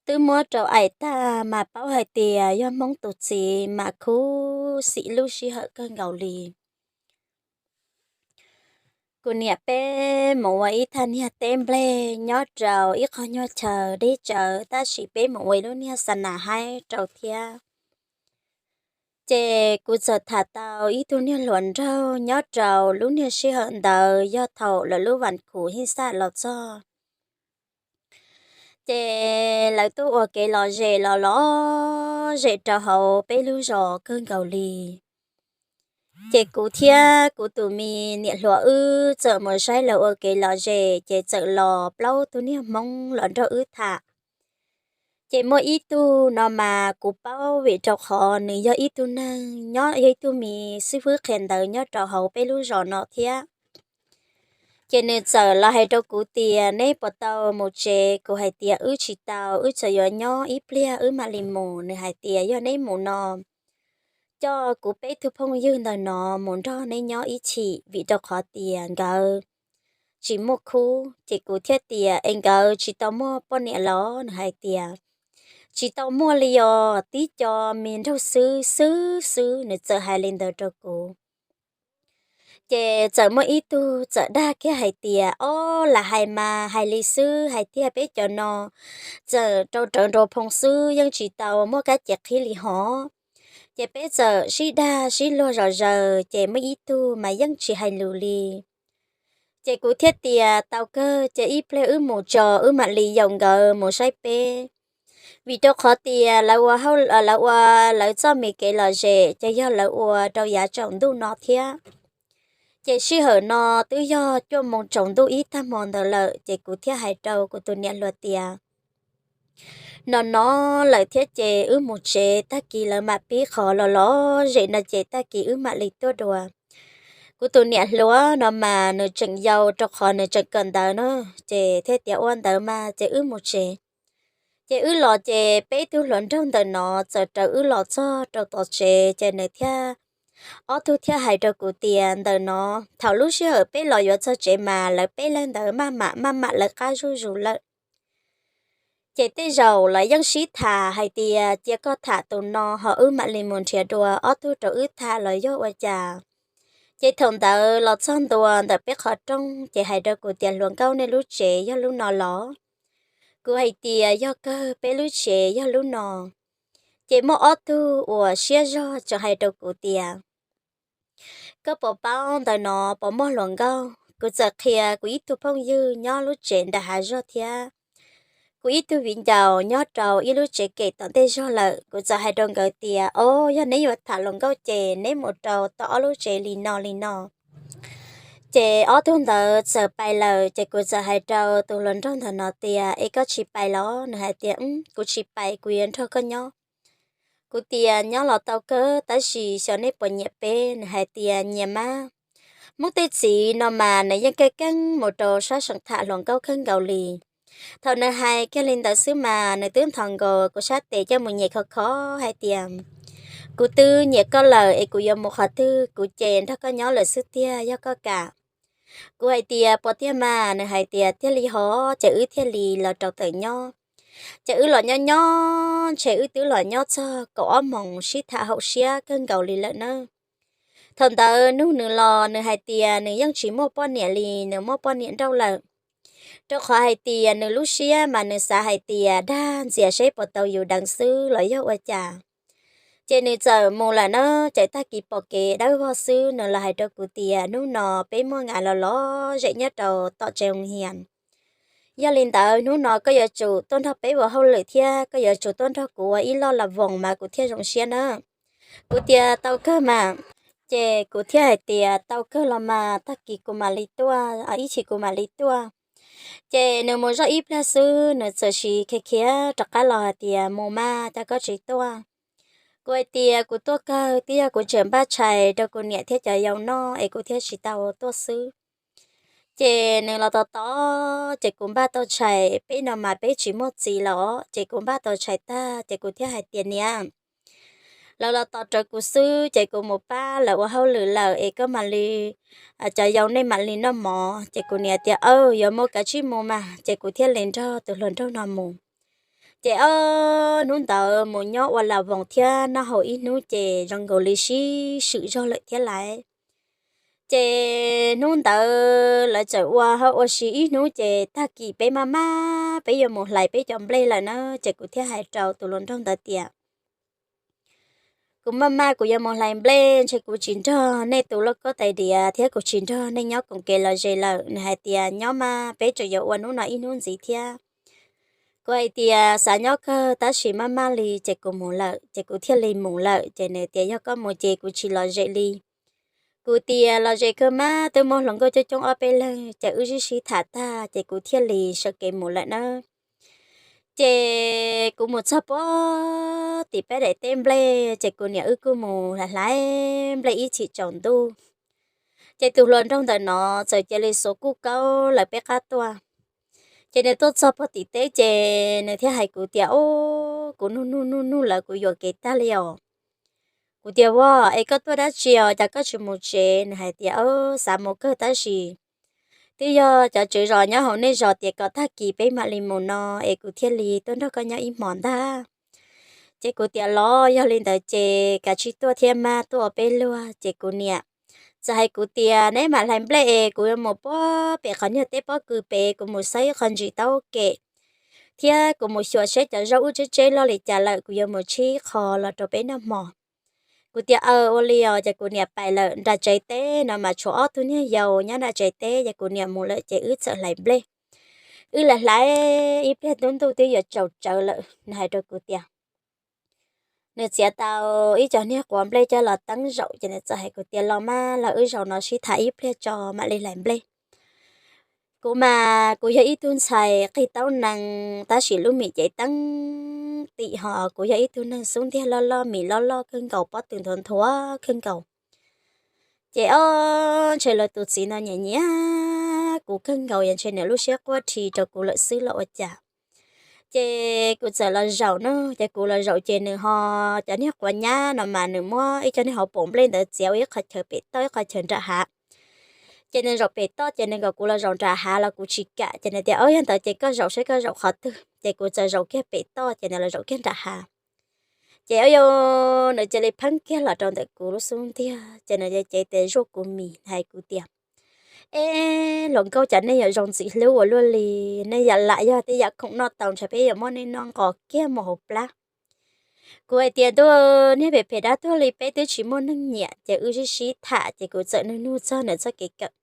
Twb muab rau aim tag mas paub hais tias yog Hmoob tus txiv mas khuv xim lub sij hawm kawg nkaus li. Kuv niam peb mus ua ib thaj niag teb nplej nyob rau ib qho nyuag chaw deb tsawv, tab sis peb mus ua ib lub niag xa nas haib rau thiab. Ces kuv txawm tham tau ib tug niag hluas nraug nyob rau lub niag sij hawm ntawd yog thaum lawv lub vas khuv hib xaj los txog. Ces lawv tuaj ua kev lom zem los lom zem rau hauv peb lub zos kawg nkaus li. Ces kuv thiab kuv tus me niam hluas wb txawm mus saib lawv ua kev lom zem, ces txawm los plaub tug niag Hmoob los nrog wb tham. Ces muaj ib tug no mas kuv paub vim rau qhov nws yog ib tug neeg nyob, yog ib tug me xib fwb qhia ntawv nyob rau hauv peb lub zos no thiab. Ces nws txawm los hais rau kuv tias, neb puas tau mus tsev? Kuv hais tias, wb tsis tau, wb tseem yuav nyob ib pliag wb mam li mus. Nws hais tias, yog neb mus no, coj kuv peb tug phooj ywg ntawm no mus nrog neb nyob ib chim, vim rau qhov tias nkawd tsis muaj khub. Ces kuv thiaj tias, es nkawd tsis tau muaj poj niam los? Nws hais tias, tsis tau muaj li os, tib co me nraug xwb xwb xwb. Nws txawm hais li ntawd rau kuv. Ces txawm muaj ib tug txawm dag kiag hais tias, ob, lam hais mas hais li xwb, hais tias peb cov no txawm rau rawv nrau phoo xwb, yeej tsis tau muaj kab ces qhib li hov. Ces peb txawm sib dag sib luag zom zaws, ces muaj ib tug mas yeej tsis hais lus li. Ces kuv thiaj tias, tau kawg, ces ib pliag wb mus tso, wb mam li yaum nkawd mus saib peb. Vim rau qhov tias lawv ua, lawv ua lawv txoj me kev lom zem, ces yog lawv ua rau yav tsaus ntuj no thiab. Ces sij hawm no twb yog cuaj moo tsaus ntuj ib tag hmo ntawd lawm, ces kuv thiaj hais rau kuv tus niam hluas tias, no no lawm thiab ces wb mus tsev, tag kis lawv mam pib qhov los lom zem no ces tag kis wb mam li tuaj dua. Kuv tus niam hluas no mas nws tseem yau rau qhov nws tseem kawm ntawv na, ces thiaj tias, ua ntawd mas ces wb mus tsev. Ces wb los ces peb tug hluas nraug ntawm no txawm raws wb los txog rau tom tsev, ces nws thiaj, ob tug thiaj hais rau kuv tias, ntawm no thaum lub sij hawm peb los yuav txog tsev mas lawv peb leeg ntawd maj mam maj mam lawv qab zuj zus lawm. Ces tej zaum lawv yeej sib tham hais tias, cia koj tham tus no ho wb mam li mus nrhiav dua ob tug rau wb tham los yog ua cas. Ces thaum ntawd los txog ntua ntawm peb qhov rooj, ces hais rau kuv tias, hluas nkauj, nej lub tsev yog lub no los? Kuv hais tias, yog kawg, peb lub tsev yog lub no. Ces muaj ob tug uas siab zog tseem hais rau kuv tias, koj puas paub ntawm no puas muaj hluas nkauj? Kuv txawm qhia kuv ib tug phooj ywg nyob lub tsev nram hav zog thiab kuv ib tug viv ncaus nyob rau ib lub tsev kem tom ntej zog lawm. Kuv txawm hais rau nkawd tias, o, yog neb yuav tham hluas nkauj ces neb mus rau tom ob lub tsev li no li no. Ces ob tug ntawd txawm pais lawm, ces kuv txawm hais rau tus hluas nraug ntawm no tias, es koj tsis pais los? Nws hais tias, kuv tsis pais, kuv yuav nrog koj nyob. Kuv tias, nyob los tau kawg, tab sis xyov neb puas nyiam peb. Nws hais tias, nyiam mas. Hmoob tej txiv no mas nws yeej keej keej mus rau sab seem tham hluas nkauj kawg nkaus li. Thaum nws hais kiag li ntawd xwb mas nws twb nthos nkaus kuv sab tes coj mus nyem khov khov hais tias, kuv twb nyiam koj lawm es kuv yuav mus qhov twg, kuv ces nrog koj nyob lawm xwb tiag yog koj kam. Kuv hais tias, puas tiag mas? Nws hais tias, tiag li hov. Ces wb thiaj li los rau tawm nyob. Ces wb los nyob nyob ntshe wb twb los nyob txog kaum ob moos, sib tham haum siab kawg nkaus li lawm na. Thaum ntawd nug nws los nws hais tias nws yeej tsis muaj poj niam li, nws muaj poj niam nrauj lawm. Rau qhov hais tias nws lub siab mas nws xav hais tias dag ntxias seb puas tau yus deev xwb los yog ua cas. Ces nws txawm mus lawm na. Ces tag kis pom kev dawb vog xwb nws los hais rau kuv tias, hnub no peb muaj ngas los lom zem nyob rau tom tsev hoos hias. Yog li ntawd hnub no koj yuav tsum tuaj nrog peb ua hauj lwm thiab koj yuav tsum tuaj nrog kuv ua ib loj la voos mas kuv thiaj zoo siab na. Kuv tias, tau kawg mas. Ces kuv thiaj hais tias, tau kawg los mas, tag kis kuv mam li tuaj, ib chim kuv mam li tuaj. Ces nws mus zoj ib pliag xwb nws txawm sis khiav khiav rov qab los hais tias, mus mas, cas koj tsis tuaj? Kuv hais tias, kuv tuaj kawg, twb yog kuv tseem npaj tshais rau kuv niam thiab cov yau noj es kuv thiaj tsis tau tuaj xwb. Ces nws los tos tos, ces kuv npaj tau tshais, peb no mas peb tsis muaj txiv los, ces kuv npaj tau tshais tag ces kuv thiaj hais tias, niam, lawv los tos rawv kuv xwb ces kuv mus pab lawv ua hauj lwm lawm es koj mam li, cov yau nej mam li noj mov. Ces kuv niam tias, aw, yuav mus kav tsij mus mas. Ces kuv thiaj li nrog tus hluas nraug no mus. Ces ob hnub ntawd mus nyob ua la voos thiab noj haus ib hnub ces zoo nkaus li sib swm zog lawm thiab lais. Ces hnub ntawd lawv txawm ua hauj ua si ib hnub ces tag kis peb maj maj peb yuav mus hlais peb cov nplej lawm na, ces kuv thiaj hais rau tus hluas nraug ntawd tias, kuv maj maj kuv yuav mus hlais nplej, ntshe kuv tsis nrog nej tus lauj kaub tais diav thiab kuv tsis nrog nej nyob koom kev lom zem lawm. Nws hais tias, nyob mas peb tseem yuav ua hnub no ib hnub ntxiv thiab. Kuv hais tias, xav nyob kawg tab sis maj maj li ces kuv mus lawm, ces kuv thiaj li mus lawm. Ces nws tias, yog koj mus ces kuv tsis lom zem li. Kuv tias, lom zem kawg mas twb muaj hluas nkauj coob coob ob peb leeg, ces wb sib sib tham tag ces kuv thiaj li sawv kev mus lawm na. Ces kuv mus txog puag tim peb daim teb nplej, ces kuv niam wb kuj mus hlais nplej ib chim tsaus ntuj. Ces tus hluas nraug ntawm no txawm cia li xuas kuj kaub lawv peb qab tuaj. Ces nws tuaj txog puag tim teb ces nws thiaj hais kuv tias, ub, kuv nug nug nug nug lawv kuv yuam kev tag li os. Kuv tias, ua es koj tuaj dab tsi os, cas koj tsis mus tsev? Nws hais tias, xav mus kawg tab sis twb yog cov tswv zos nyob hauv nej zos tias kom tag kis peb mam li mus no, es kuv thiaj li tuaj nrog koj nyob ib hmos ntag. Ces kuv tias, los yog li ntawd ces kav tsij tuaj thiab mas, tuaj ua peb luag. Ces kuv niam txawm hais kuv tias, neb mam hlais nplej es kuv yuav mus puag pem qhov nyuag teb pob kws pem, kuv mus xawb ib qho ntsis taub kem thiab kuv mus xyuas seb cov zaub wb tseb tseb loj li cas lawm, kuv yuav mus tshib qho los rau peb noj hmo. Kuv tias, aw, ua li os. Ces kuv niam pais lawm. Nram tsev teb no mas tshuav ob tug niag yau nyob nram tsev teb, ces kuv niam mus lawm ces wb txawm hlais nplej. Wb hlais hlais ib pliag tub ntuj twb yuav tsaus tsawv lawm, nws hais rau kuv tias, nws txiav tau ib co niag quav nplej coj los teeb zaum, ces nws txawm hais kuv tias, los mas los wb zaum no sib tham ib pliag tso mam li hlais nplej. Kuv mas kuv yog ib tug ntxhais qig taub nees tab sis lub mis cev teeb tim, ho kuv yog ib tug neeg xub ntiag loj loj, mis loj loj kawg nkaus, pob tw nthuav nthuav kawg nkaus. Ces ob ntshe lawv tus txiv no nyiam nyiam kuv kawg nkaus, yog ntshe nws lub siab quaj rhi rau kuv lawm xwb los ua cas. Ces kuv txawm los zaum no, ces kuv los zaum ces nws ho, cov niag quav nyab no mas nws muab ib co niag hauv paus nplej ntawd txiav ua ib qho chaw pem toj ib qho chaw nram hav. Ces nws zaum pem toj ces nws kom kuv los zaum nram hav los kuv tsis kam, ces nws tias, o, yog ntawd ces koj zaum saib koj zaum qhov twg. Ces kuv txawm zaum kiag pem toj ces nws los zaum kiag nram hav. Ces o, nws cia li pheeb kiag los rau ntawm kuv lub xub ntiag, ces nws cev tes zuaj kuv mis hais kuv tias, eb, hluas nkauj, cas nej yuav zoo ntxim hlub ua luaj li, nej yam lam yog tej yam khoom noj tau ntshe peb yuav muab nej noj nqos kiag mus hauv plab. Kuv hais tias, ntuj, niag phem phem dab tuag li, peb twb tsis muaj neeg nyiam. Ces wb sib sib tham ces kuv txawm nug nug txog nws txoj kev kawm.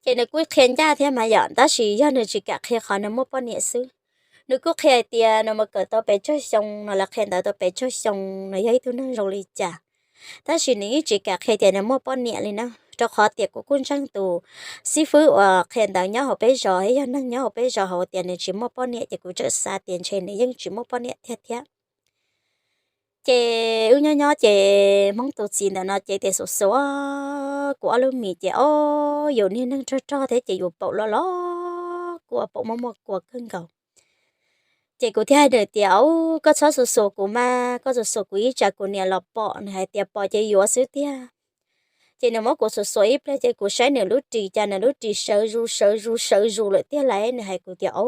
Ces nws kuj qhia ncaj thiab mas yom, tab sis yog nws tsis kam qhia qhov nws muaj poj niam xwb. Nws kuj qhia hais tias nws mus kawm tau pes tsawg xyoo, nws los qhia ntawv tau pes tsawg xyoo, nws yog ib tug neeg zoo li cas. Tab sis nws yeej tsis kam qhia tias nws muaj poj niam li na, rau qhov tias kuv kuj ntseeg tus xib fwb uas qhia ntawv nyob hauv peb zos, yog neeg nyob hauv peb zos hauv tias nws tsis muaj poj niam, ces kuv txawm xav tias ntshe nws yeej tsis muaj poj niam tiag thiab. Ces wb nyob nyob ces hmoob tus txiv ntawm no ces tes xuas xuas kuv ob lub mis ces, o, yus niag neeg rog rog thiab ces yus paum loj los kua, paum muaj muaj kua kawg nkaus. Ces kuv thiaj hais nws tias, u, koj txhob xuas xuas kuv mas, koj xuas xuas kuv ib tsam kuv niam los pom, nws hais tias pom ces yuav xwb tiag. Ces nws muab kuv xuas xuas ib pliag ces kuv saib nws lub ris, cas nws lub ris sawv zus sawv zus sawv zus lawm tiag lauj. Nws hais kuv tias, o,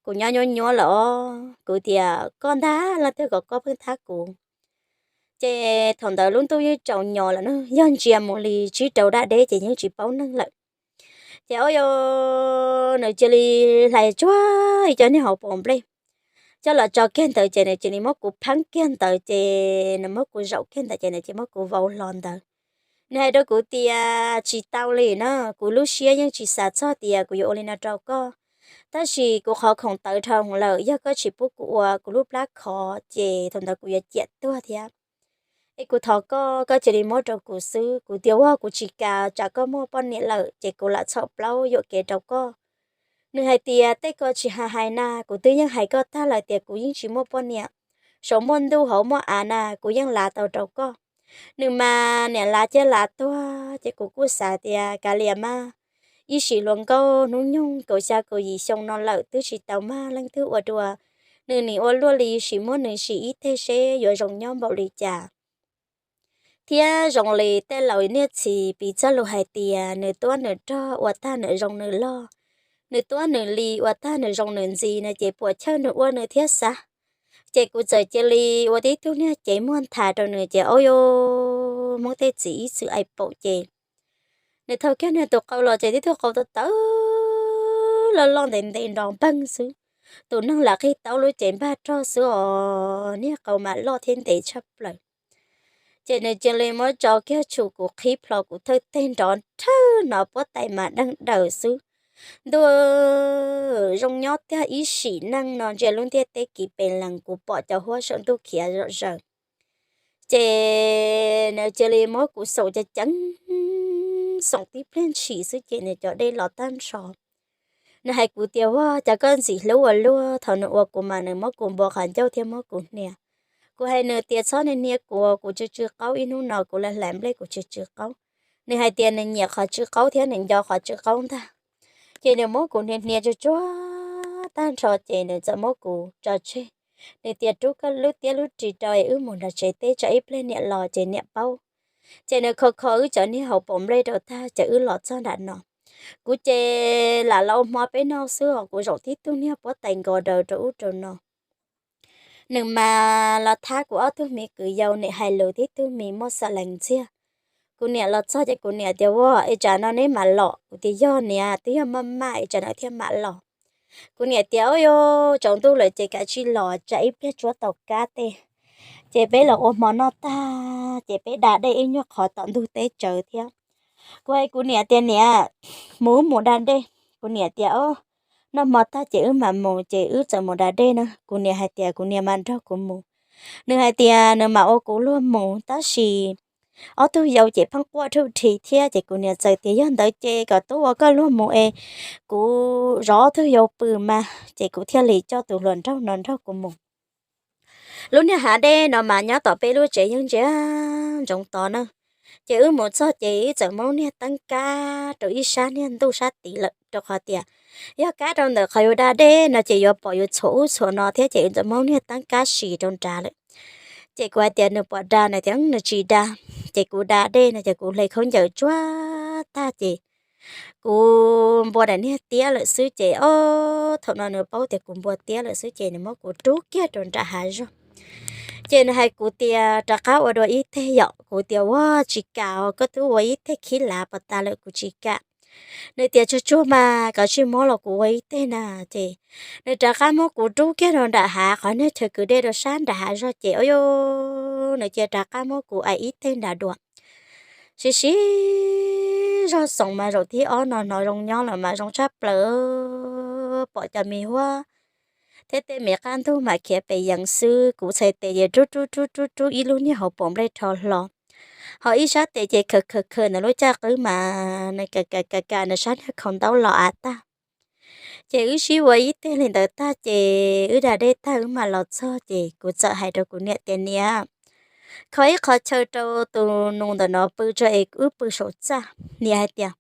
kuv nyob nyuab nyuab lawm os. Kuv tias, koj ntag leej twg kom koj pheej thab kuv? Ces thaum ntawd lub ntuj yeej tsaus nyos lawm na, yog ntsia mus li tsib rau daj deb ces yeej tsis paub neeg lawm. Ces o, nws cia li hlais tsuag ib co niag hauv paus nplej coj los tso kiag ntawd ces nws cia li muab kuv pheeb kiag ntawd, ces nws muab kuv zaum kiag ntawd ces nws cia li muab kuv vau hlo ntawd. Nws hais rau kuv tias tsis tau li na, kuv lub siab yeej tsis xav txog tias kuv yuav ua li no rau koj. Tab sis kuv qhov khoom tawv dhau lawm, yog koj tsis pub kuv ua kuv lub plab khov ces thaum ntawd kuv yuav ciam tuag thiab. Es kuv thov koj, koj cia li muab rau kuv xwb. Kuv tias, ua, kuv tsis kam, tsam koj muaj poj niam lawm ces kuv lam txhaum plaub yuam kev rau koj. Nws hais tias tej ko tsis hais hais na, kuv twb yeej hais koj tag lawm tias kuv yeej tsis muaj poj niam. Saum muaj ntuj hauv muaj av na, kuv yeej lav tau rau koj. Nws mas niam lav ciaj lav tuag, ces kuv kuj xav tias kav liam mas, ib sim hluas nkauj hnub nyoog kaum xya kaum yim xyoo no lawm twb tsis tau mag leej twg ua dua. Nws nim ua luaj li, sim muab nws sim ib teg seb yuav zoo nyob npaum li cas. Thiab zoo li tej laus niaj txhis piv txoj lus hais tias nws tuab nws rog ua tag nws zoo nws loj. nws tuab nws li ua tag nws zoo nws ntxiv no ces puam chawj nws ua nws thiab xav. Ces kuv txawm cia li ua tib tug niag cev muag nthav rau nws ces ua rau Hmoob tej txiv ib txwm aim paum ces nws thau kiag nws tus qau los ces tib tug qau tawv tawv loj loj ntev ntev nrov npeeg xwb. Tus neeg lam qig taub lub cev npag rog xwb os, niag qau mas loj thiab ntev tshaj plaws. Ces nws cia li muab tso kiag tshum kuv qhib plho kuv thawj teg nrov nrhawj no puab tais mas deeg daws xwb. Ntuj, zoo nyob tiag ib sim neej no ntsia lub ntiaj teb kiv pes lees kuv pom cov huab saum ntuj khiav zom zaws. Ces nws cia li muab kuv xoom ceev ceev, xoom tib pliag ntshis xwb ces nws cov dej los tag nrho. Nws hais kuv tias, Ua cas koj ntxim hlub ua luaj? Thaum nws ua kuv mas nws muab kuv npua qhov ncauj thiab muab kuv hnia. Kuv hais nws tias, Txhob hnia kuv, kuv tsw tsw qaub, ib hnub no kuv lam hlais nplej kuv tsw tsw qaub. Nws hais tias nws nyiam qhov tsw qaub thiab nws nco qhov tsw qaub ntag. Ces nws muab kuv hnia hnia tsuag tsuag tag nrho ces nws txawm muab kuv tso tseg. Nws tias, Rub koj lub tiab lub ris rau es wb mus nram tsev teb tso ib pliag niam los ces niam paub. Ces nws kho kho wb cov niag hauv paus nplej rau tag ces wb los txog nram no. Kuv ces lam los ua hmo peb noj xwb os, kuv zaum tib tug niag puab tais nkaus daws rau ub rau no. Nws mas los thab kuv ob tug me kwv yau, nws hais lus tib tug me muaj xa lees ntxiag. Kuv niam los txog ces kuv niam tias, Ua, es tsam no neb mam los? Kuv tias, Yog niam, twb yog maj maj es tsam no thiaj mam los. Kuv niam tias, Ub, yuav tsaus ntuj lawm ces kav tsij los, tsam ib pliag tsuab tau kab tej, ces peb los ua hmo noj tag ces peb da dej ib nyuag qhov tom ntug teb tsawv thiab. Kuv hais kuv niam tias, Niam, mus wb mus da dej. Kuv niam tias, Ob, noj hmo tag ces wb mam mus. Ces wb txawm mus da dej na. Kuv niam hais tias kuv niam mam nrog kuv mus. Nws hais tias nws mam ua kuv luag mus tab sis ob tug yau ces pheej quaj rhuj rhi thiab. Ces kuv niam txawm tias, Yog ntawd ces kom tub ua koj luag mus es kuv zov ob tug yau pw mas. Ces kuv thiaj li coj tus hluas nraug no nrog kuv mus. Lub niag hav dej no mas nyob tom peb lub tsev yeej ntsia ntsoov tod na. Ces wb mus txog ces wb txawm muab niag teeb kab rau ib sab niag ntuj sab tid lawm, rau qhov tias yog kab rau ntawm qhov yuav da dej no ces yuav pom yuav txhuam ub txhuam no thiab, ces wb txawm muab niag teeb kab si rau nrad lawm. Ces kuv hais tias nws puas da, nws tias nws tsis da. Ces kuv da dej no ces kuv hle khaub ncaws tsuag tag ces kuv npua daim niag tiab lawm xwb ces, ob, thaum no nws paub tias kuv npua tiab lawm xwb ces nws muab kuv rub kiag rau nram hav zoov. Ces nws hais kuv tias, Rov qab ua dua ib teg yom? Kuv tias, Ua, tsis kam os, koj twb ua ib teg khib lav pas tas lawm, kuv tsis kam. Nws tias, Tsuag tsuag mas, koj tsis muab los kuv ua ib teg na. Ces nws rov qab muab kuv rub kiag rau nram hav, qhov niag chaw kwv dej rau sab nram hav zoov ces, ob, nws cia rov qab muab kuv aim ib teg nram dua. Siv siv zog xoom mas zaum thib ob no hnov zoo nyob lawm mas zoo tshaj plaws, pom cov me huab thiab tej me qab ntug mas khiav pes yees xwb. Kuv txhais tes ces rub rub rub rub rub ib lub niag hauv paus nplej rho hlo, ho ib sab tes ces khaws khaws khaws ntawm lub caj qwb mas nws kam kam kam kam nws sab niag khau ntaub los av tag. Ces wb sib ua ib teg li ntawd tag ces wb da dej tag wb mam los txog ces kuv txawm hais rau kuv niam tias, Niam, kho ib qho chaw rau tus nus ntawm no pw tso es wb pw saum txaj. Niam hais tias,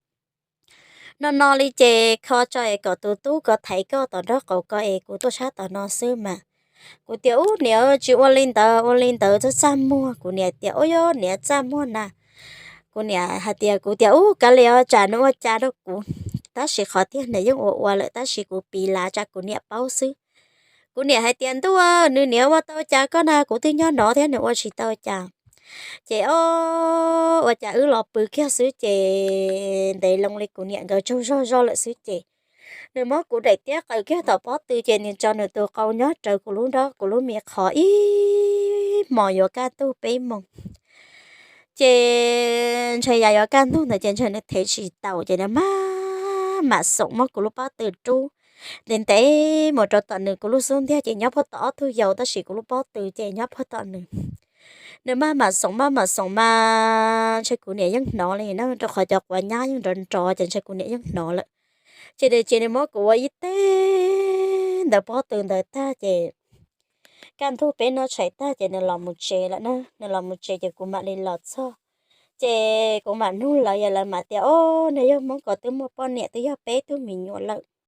No no li ces kho tso es kom tus tub ko thaiv koj tom nraub qaum ko es kuv tuaj sab tom no xwb mas. Kuv tias, Ub, niam, tsis ua li ntawd, ua li ntawd txaj txaj muag. Kuv niam tias, Ub, yog niam txaj muag na. Kuv niam hais tias, kuv tias, Ub, kav liam os, tsam nws ua cas rau kuv. Tab sis qhov tiag nws yeej ua ua lawm tab sis kuv piv lav tsam kuv niam paub xwb. Kuv niam hais tias, Ntuj, nws niam ua tau cas koj na, kuv twb nyob no thiab nws ua tsis tau cas. Ces, ob, ua cas wb los pw kiag xwb ces ntev loo li kuv niam nkawd tsaug zog zog lawm xwb ces nws muab kuv daim tiab qaws kiag tom pob tw ces nws tso nws tus qau nyob raws kuv lub nrob kuv lub me qhov ib hmos yuav kaj ntug peb moos. Ces ntshe yam yuav kaj ntug ntawd ces ntshe nws thev tsis taus ces nws maj mam xoom muab kuv lub pob tw rub ntev ntev mus rau tom nws kuv lub xub ntiag ces nyob puag tom ob tug yau tab sis kuv lub pob tw ces nyob puag tom nws. Nws maj mam xoom maj mam xoom mas ntshe kuv niam yeej hnov li na, rau qhov cov quav nyab yeej nrov nrov ces ntshe kuv niam yeej hnov lawm. Ces nws ces nws muab kuv ua ib teg ntawm pob tw ntawd tag ces kaj ntug peb noj tshais tag ces nws los mus tsev lawm na. Nws los mus tsev ces kuv mam li los txog. Ces kuv mam nug lawv, yog lawv mam tias, Ob, nws yog Hmoob ko twb muaj poj niam twb yog peb tug me nyuam lawm.